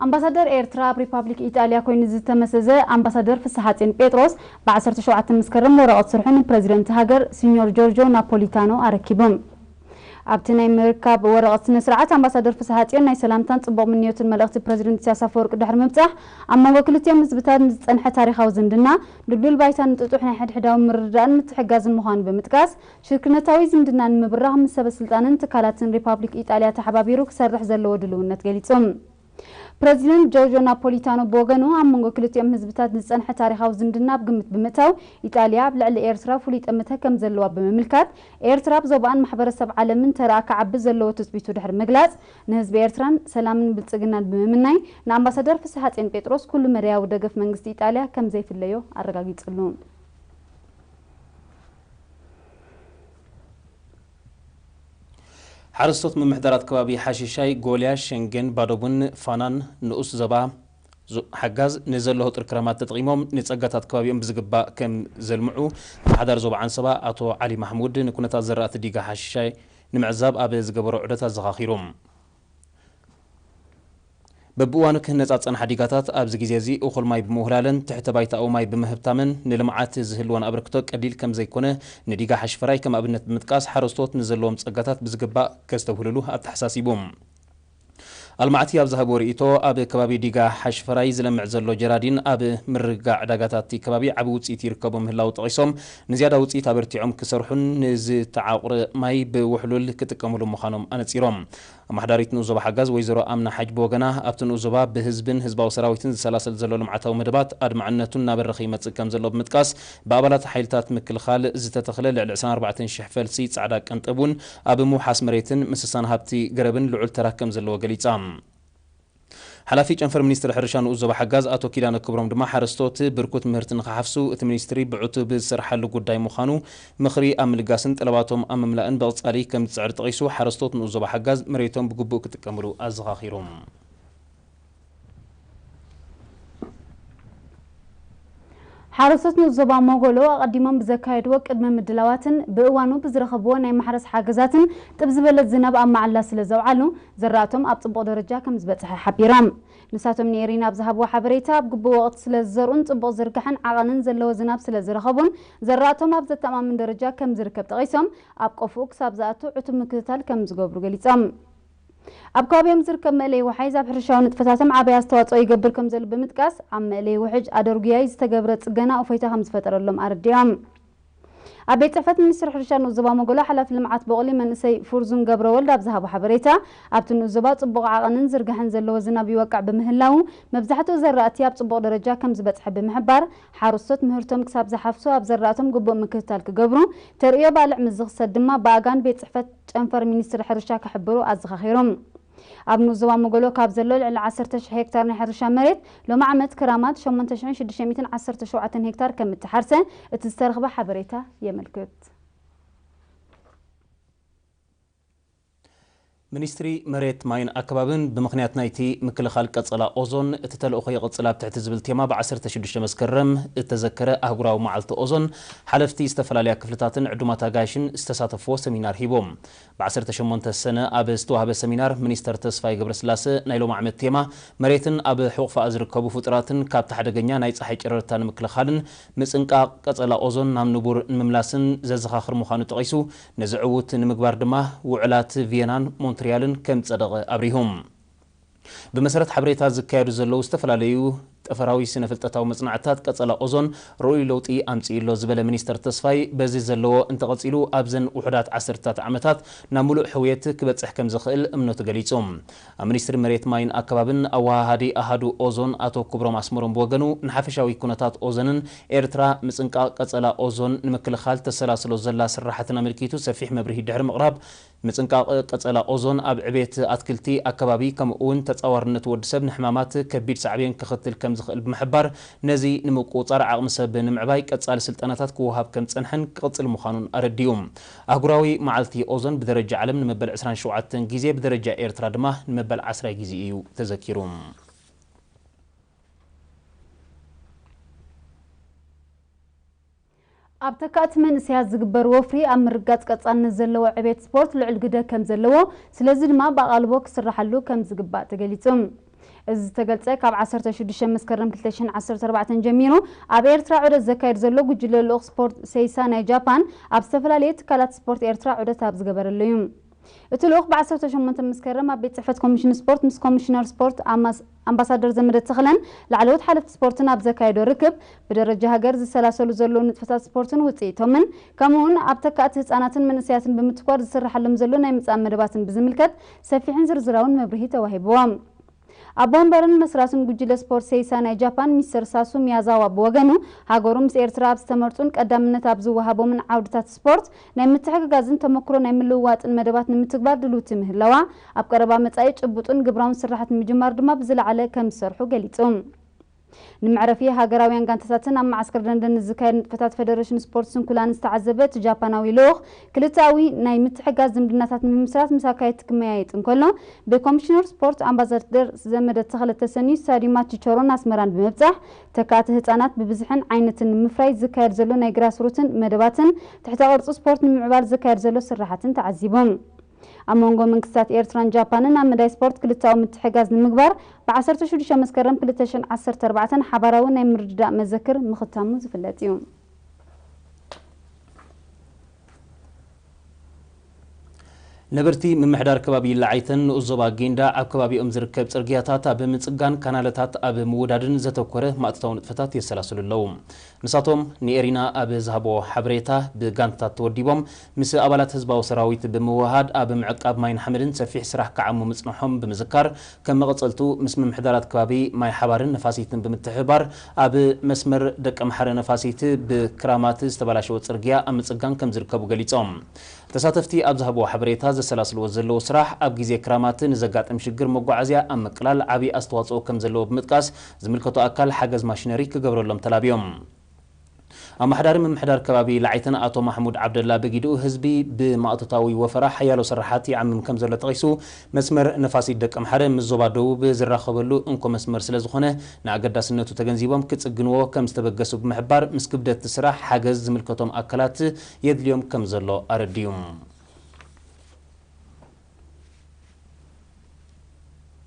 ኣምባሳደር ኤርትራ ኣብ ሪፓብሊክ ኢጣልያ ኮይኑ ዝተመሰዘ ኣምባሳደር ፍስሓጽዮን ጴጥሮስ ብ ዓሰርተ ሸውዓተ መስከረም ወረቐት ስርሑ ንፕረዚደንት ሃገር ሲኞር ጆርጆ ናፖሊታኖ ኣረኪቡ። ኣብቲ ናይ ምርካብ ወረቐት ስነ ስርዓት ኣምባሳደር ፍስሓጽዮን ናይ ሰላምታን ጽቡቕ ምንዮትን መልእኽቲ ፕረዚደንት ኢሳያስ ኣፈወርቂ ድሕሪ ምብጻሕ፣ ኣብ መንጎ ክልቲኦም ህዝብታት ንዝጸንሐ ታሪኻዊ ዝምድና ድልዱል ባይታ ንጥጡሕ ናይ ሕድሕዳዊ ምርድዳእን ምትሕጋዝን ምዃኑ ብምጥቃስ፣ ሽርክነታዊ ዝምድና ንምብራኽ ምስ ሰበ ስልጣንን ትካላትን ሪፓብሊክ ኢጣልያ ተሓባቢሩ ክሰርሕ ዘለዎ ድልውነት ገሊጹ። ፕረዚደንት ጆርጆ ናፖሊታኖ ብወገኑ፣ ኣብ መንጎ ክልቲኦም ህዝብታት ዝጸንሐ ታሪኻዊ ዝምድና ኣብ ግምት ብምእታው፣ ኢጣልያ ኣብ ልዕሊ ኤርትራ ፍሉይ ጠመተ ከም ዘለዋ ብምምልካት፣ ኤርትራ ኣብ ዞባኣን ማሕበረሰብ ዓለምን ተራኣ ክዓቢ ዘለዎ ትጽቢቱ ድሕሪ ምግላጽ፣ ንህዝቢ ኤርትራን ሰላምን ብልጽግናን ብምምናይ፣ ንኣምባሳደር ፍስሓጽዮን ጴጥሮስ ኩሉ መዳያዊ ደገፍ መንግስቲ ኢጣልያ ከም ዘይፍለዮ ኣረጋጊጽሉ። ሓረስቶት ምምሕዳራት ከባቢ ሓሽሻይ፣ ጎልያ፣ ሸንገን፣ ባዶቡን ፋናን ንኡስ ዞባ ዞ-፣ ሓጋዝ ንዘሎ ህጡር ክረማት ተጠቒሞም ንጸጋታት ከባቢኦም ብዝግባእ ከም ዘልምዑ ኣመሓዳሪ ዞባ ዓንሰባ ኣቶ ዓሊ ማሕሙድ ንኩነታት ዘራእቲ ዲጋ ሓሽሻይ ንምዕዛብ ኣብ ዝገበሮ ዑደት ኣዘኻኺሩ። በብእዋኑ ክህነጻ ዝጸንሓ ዲጋታት ኣብዚ ግዜ እዚ እኹል ማይ ብምውህላለን ትሕተ ባይታኡ ማይ ብምህብታምን ንልምዓት ዝህልወን ኣበርክቶ ቀሊል ከም ዘይኮነ ንዲጋ ሓሽፈራይ ከም ኣብነት ብምጥቃስ ሓረስቶት ንዘለዎም ጸጋታት ብዝግባእ ከስተውህልሉ ኣተሓሳሲቡ። ኣልማዕቲ ኣብ ዝሃብዎ ርእይቶ፣ ኣብ ከባቢ ዲጋ ሓሽፈራይ ዝለምዕ ዘሎ ጀራዲን ኣብ ምርግጋእ ዕዳጋታት እቲ ከባቢ ዓቢ ውጽኢት ይርከቦ ምህላው ጠቒሶም፣ ንዝያዳ ውጽኢት ኣበርቲዖም ክሰርሑን ንዝተዓቑረ ማይ ብውሕሉል ክጥቀሙሉ ምዃኖም ኣነጺሮም። ኣመሓዳሪት ንኡስ ዞባ ሓጋዝ ወይዘሮ ኣምና ሓጅ ብወገና፣ ኣብቲ ንኡስ ዞባ ብህዝብን ህዝባዊ ሰራዊትን ዝሰላሰል ዘሎ ልምዓታዊ መደባት ኣድማዕነቱ እናበረኸ ይመጽእ ከም ዘሎ ብምጥቃስ፣ ብኣባላት ሓይልታት ምክልኻል ዝተተኽለ ልዕሊ ዕስራን ኣርባዕተን ሽሕ ፈልሲ ጻዕዳ ቀንጠብ እውን ኣብ ምውሓስ መሬትን ምስሳን ሃብቲ ገረብን ልዑል ተራ ከም ዘለዎ ገሊጻ። ሓላፊ ጨንፈር ሚኒስትሪ ሕርሻ ንኡስ ዞባ ሓጋዝ ኣቶ ኪዳነ ክብሮም ድማ፣ ሓረስቶት ብርኩት ምህርቲ ንኽሓፍሱ እቲ ሚኒስትሪ ብዕቱብ ዝሰርሓሉ ጉዳይ ምዃኑ ምኽሪ ኣብ ምልጋስን ጠለባቶም ኣብ ምምላእን ብቐጻሊ ከም ዝጽዕር ጠቒሱ፣ ሓረስቶት ንኡስ ዞባ ሓጋዝ መሬቶም ብግቡእ ክጥቀምሉ ኣዘኻኺሩ። ሓረስቶት ንኡስ ዞባ ሞጎሎ ኣቐዲሞም ብዘካየድዎ ቅድመ ምድላዋትን ብእዋኑ ብዝረኸብዎ ናይ ማሕረስ ሓገዛትን ጥብ ዝበለት ዝናብ ኣብ መዓላ ስለ ዘውዓሉ፣ ዘራእቶም ኣብ ጽቡቕ ደረጃ ከም ዝበጽሐ ሓቢሮም። ንሳቶም ንኤሪና ኣብ ዝሃብዎ ሓበሬታ፣ ኣብ ግቡእ ወቕቲ ስለ ዝዘርኡን ጽቡቕ ዝርጋሐን ዓቐንን ዘለዎ ዝናብ ስለ ዝረኸቡን፣ ዘራእቶም ኣብ ዘተኣማምን ደረጃ ከም ዝርከብ ጠቒሶም፣ ኣብ ቆፎኡ ክሳብ ዝኣቱ ዕቱብ ምክትታል ከም ዝገብሩ ገሊጾም። ኣብ ከባቢኦም ዝርከብ መእለይ ወሓይዝ ኣብ ሕርሻዊ ንጥፈታቶም ዓብዪ ኣስተዋጽኦ ይገብር ከም ዘሎ ብምጥቃስ፣ ኣብ መእለይ ውሕጅ ኣደርጉያይ ዝተገብረ ጽገና እፎይታ ከም ዝፈጠረሎም ኣረዲኦም። ኣብ ቤት ጽሕፈት ሚኒስትሪ ሕርሻ ንኡስ ዞባ መጎሎ ሓላፊ ልምዓት ቦቕሊ መንእሰይ ፉርዙን ገብረወልድ ኣብ ዝሃቦ ሓበሬታ፣ ኣብቲ ንኡስ ዞባ ጽቡቕ ዓቐንን ዝርጋሐን ዘለዎ ዝናብ ይወቅዕ ብምህላዉ፣ መብዛሕትኡ ዘራእቲ ኣብ ጽቡቕ ደረጃ ከም ዝበጽሐ ብምሕባር፣ ሓረስቶት ምህርቶም ክሳብ ዝሓፍሱ ኣብ ዘራእቶም ግቡእ ምክትታል ክገብሩ፣ ተርእዮ ባልዕ ምስ ዝኽሰት ድማ ብኣጋን ቤት ጽሕፈት ጨንፈር ሚኒስትሪ ሕርሻ ክሕብሩ ኣዘኻኺሮም። ኣብ ንኡስ ዞባ መጎሎ ካብ ዘሎ ልዕሊ ዓሰርተ ሽሕ ሄክታር ናይ ሕርሻ መሬት፣ ሎሚ ዓመት ክራማት ሸሞንተ ሽሕን ሽዱሽተ ሚእትን ዓሰርተ ሸውዓተን ሄክታር ከም እተሓርሰ እቲ ዝተረኽበ ሓበሬታ የመልክት። ሚኒስትሪ መሬት፣ ማይን ኣከባብን ብምኽንያት ናይቲ ምክልኻል ቀጸላ ኦዞን እቲ ተልእኾ ይቕጽል ኣብ ትሕቲ ዝብል ቴማ ብ ዓሰርተ ሽዱሽተ መስከረም እተዘከረ ኣህጉራዊ መዓልቲ ኦዞን ሓለፍቲ ዝተፈላለያ ክፍልታትን ዕዱማት ኣጋይሽን ዝተሳተፍዎ ሰሚናር ሂቦም። ብ ዓሰርተ ሸሞንተ ሰነ ኣብ ዝተዋህበ ሰሚናር፣ ሚኒስተር ተስፋይ ገብረስላሰ፣ ናይ ሎም ዓመት ቴማ መሬትን ኣብ ሕቑፋኣ ዝርከቡ ፍጡራትን ካብቲ ሓደገኛ ናይ ጸሓይ ጨረርታ ንምክልኻልን ምጽንቃቕ ቀጸላ ኦዞን ናብ ንቡር ንምምላስን ዘዘኻኽር ምዃኑ ጠቒሱ፣ ነዚ ዕዉት ንምግባር ድማ ውዕላት ቪየናን ሞንትሪያልን ከም ዝጸደቐ ኣብሪሁ። ብመሰረት ሓበሬታ ዝካየዱ ዘለዉ ዝተፈላለዩ ጠፈራዊ ስነ-ፍልጠታዊ መጽናዕትታት ቀጸላ ኦዞን ርኡይ ለውጢ ኣምጺኡ ኣሎ ዝበለ ሚኒስተር ተስፋይ፣ በዚ ዘለዎ እንተቐጺሉ ኣብዘን ውሑዳት ዓሰርታት ዓመታት ናብ ምሉእ ሕውየት ክበጽሕ ከም ዝኽእል እምነቱ ገሊጹ። ኣብ ሚኒስትሪ መሬት ማይን ኣከባብን ኣወሃሃዲ ኣሃዱ ኦዞን ኣቶ ክብሮም ኣስመሮም ብወገኑ፣ ንሓፈሻዊ ኩነታት ኦዞንን ኤርትራ ምጽንቃቕ ቀጸላ ኦዞን ንምክልኻል ተሰላስሎ ዘላ ስራሓትን ኣመልኪቱ ሰፊሕ መብርሂ ድሕሪ ምቕራብ፣ ምጽንቃቕ ቀጸላ ኦዞን ኣብ ዕቤት ኣትክልቲ ኣከባቢ፣ ከምኡ እውን ተጻዋርነት ወዲ ሰብ ንሕማማት ከቢድ ሳዕቤን ከኸትል ከም ዝኽእል ብምሕባር፣ ነዚ ንምቁጽጻር ዓቕሚ ሰብ ንምዕባይ ቀጻሊ ስልጠናታት ክወሃብ ከም ዝጸንሐን ክቕጽል ምዃኑን ኣረዲኡ። ኣህጉራዊ መዓልቲ ኦዞን ብደረጃ ዓለም ንመበል ዕስራን ሸውዓተን ግዜ፣ ብደረጃ ኤርትራ ድማ ንመበል ዓስራይ ግዜ እዩ ተዘኪሩ። ኣብ ተካእቲ መንእሰያት ዝግበር ወፍሪ ኣብ ምርጋጽ ቀጻልነት ዘለዎ ዕቤት ስፖርት ልዑል ግደ ከም ዘለዎ፣ ስለዚ ድማ ብኣቓልቦ ክስራሓሉ ከም ዝግባእ ተገሊጹ። እዚ ዝተገልጸ ካብ ዓሰርተ ሽዱሽተ መስከረም ክልተ ሽሕን ዓሰርተ ኣርባዕተን ጀሚሩ ኣብ ኤርትራ ዑደት ዘካየድ ዘሎ ጉጅለ ልኡኽ ስፖርት ሴይሳ ናይ ጃፓን ኣብ ዝተፈላለየ ትካላት ስፖርት ኤርትራ ዑደት ኣብ ዝገበረሉ እዩ። እቲ ልኡኽ ብ ዓሰርተ ሸሞንተ መስከረም ኣብ ቤት ጽሕፈት ኮሚሽን ስፖርት ምስ ኮሚሽነር ስፖርት ኣማስ-፣ ኣምባሳደር ዘመደ ተኽለን ላዕለዎት ሓለፍቲ ስፖርትን ኣብ ዘካየዶ ርክብ፣ ብደረጃ ሃገር ዝሰላሰሉ ዘለዉ ንጥፈታት ስፖርትን ውጽኢቶምን፣ ከምኡውን ኣብ ተካእቲ ህጻናትን መንእሰያትን ብምትኳር ዝስርሓሎም ዘሎ ናይ ምጽኣት መደባትን ብዝምልከት ሰፊሕን ዝርዝራውን መብርሂ ተዋሂብዎም። ኣቦ ወንበርን መስራትን ጉጅለ ስፖርት ሴይሳ ናይ ጃፓን ሚስተር ሳሱ ሚያዛዋ ብወገኑ፣ ሃገሩ ምስ ኤርትራ ኣብ ዝተመርጹን ቀዳምነት ኣብ ዝወሃቦምን ዓውድታት ስፖርት ናይ ምትሕግጋዝን ተመክሮ ናይ ምልውዋጥን መደባት ንምትግባር ድልውቲ ምህላዋ፣ ኣብ ቀረባ መጻኢ ጭቡጥን ግብራውን ስራሓት ንምጅማር ድማ ብዝለዓለ ከም ዝሰርሑ ገሊጹ። ንመዕረፊ ሃገራውያን ጋንታታትን ኣብ መዓስከር ደንደን ዝካየድ ንጥፈታት ፌደሬሽን ስፖርት ስንኩላን ዝተዓዘበ እቲ ጃፓናዊ ልኡኽ፣ ክልተኣዊ ናይ ምትሕጋዝ ዝምድናታት ንምምስራት ምስ ኣካየድቲ ክመያየጥ እንከሎ፣ ብኮሚሽነር ስፖርት ኣምባሳደር ዘመደ ተኽለ ተሰንዩ ስታዲዩማት ቺቸሮን ኣስመራን ብምብጻሕ፣ ተካእቲ ህጻናት ብብዝሕን ዓይነትን ንምፍራይ ዝካየድ ዘሎ ናይ ግራስሩትን መደባትን ትሕተ ቅርጺ ስፖርት ንምምዕባል ዝካየድ ዘሎ ስራሓትን ተዓዚቡ። ኣብ መንጎ መንግስታት ኤርትራን ጃፓንን ኣብ መዳይ ስፖርት ክልተኣዊ ምትሕጋዝ ንምግባር ብ ዓሰርተ ሽዱሽተ መስከረም ክልተ ሽሕን ዓሰርተ ኣርባዕተን ሓባራዊ ናይ ምርድዳእ መዘክር ምኽታሙ ዝፍለጥ እዩ። ነበርቲ ምምሕዳር ከባቢ ላዓይተን ንኡስ ዞባ ጌንዳ ኣብ ከባቢኦም ዝርከብ ጽርግያታት ኣብ ምጽጋን ካናለታት ኣብ ምውዳድን ዘተኮረ ማእቶታዊ ንጥፈታት የሰላስሉ ኣለዉ። ንሳቶም ንኤሪና ኣብ ዝሃቦ ሓበሬታ፣ ብጋንታታት ተወዲቦም ምስ ኣባላት ህዝባዊ ሰራዊት ብምውሃድ ኣብ ምዕቃብ ማይን ሓመድን ሰፊሕ ስራሕ ክዓሙ ምጽንሖም ብምዝካር፣ ከም መቐጸልቱ ምስ ምምሕዳራት ከባቢ ማይ ሓባርን ነፋሲትን ብምትሕብባር ኣብ መስመር ደቀምሓረ ነፋሲት ብክራማት ዝተበላሸወ ጽርግያ ኣብ ምጽጋን ከም ዝርከቡ ገሊጾም። ተሳተፍቲ ኣብ ዝሃብዎ ሓበሬታ፣ ዘሰላስልዎ ዘለዉ ስራሕ ኣብ ግዜ ክራማት ንዘጋጥም ሽግር መጓዓዝያ ኣብ ምቅላል ዓብዪ ኣስተዋፅኦ ከም ዘለዎ ብምጥቃስ፣ ዝምልከቶ ኣካል ሓገዝ ማሽነሪ ክገብረሎም ተላብዮም። ኣመሓዳሪ ምምሕዳር ከባቢ ላዓይተን ኣቶ ማሕሙድ ዓብደላ በጊድኡ፣ ህዝቢ ብማእቶታዊ ወፈራ ሓያሎ ስራሓት ይዓምም ከም ዘሎ ጠቒሱ፣ መስመር ነፋሲት ደቀምሓረ ምስ ዞባ ደቡብ ዝራኸበሉ እንኮ መስመር ስለ ዝኾነ፣ ንኣገዳስነቱ ተገንዚቦም ክጽግንዎ ከም ዝተበገሱ ብምሕባር፣ ምስ ክብደት እቲ ስራሕ ሓገዝ ዝምልከቶም ኣካላት የድልዮም ከም ዘሎ ኣረድዩ።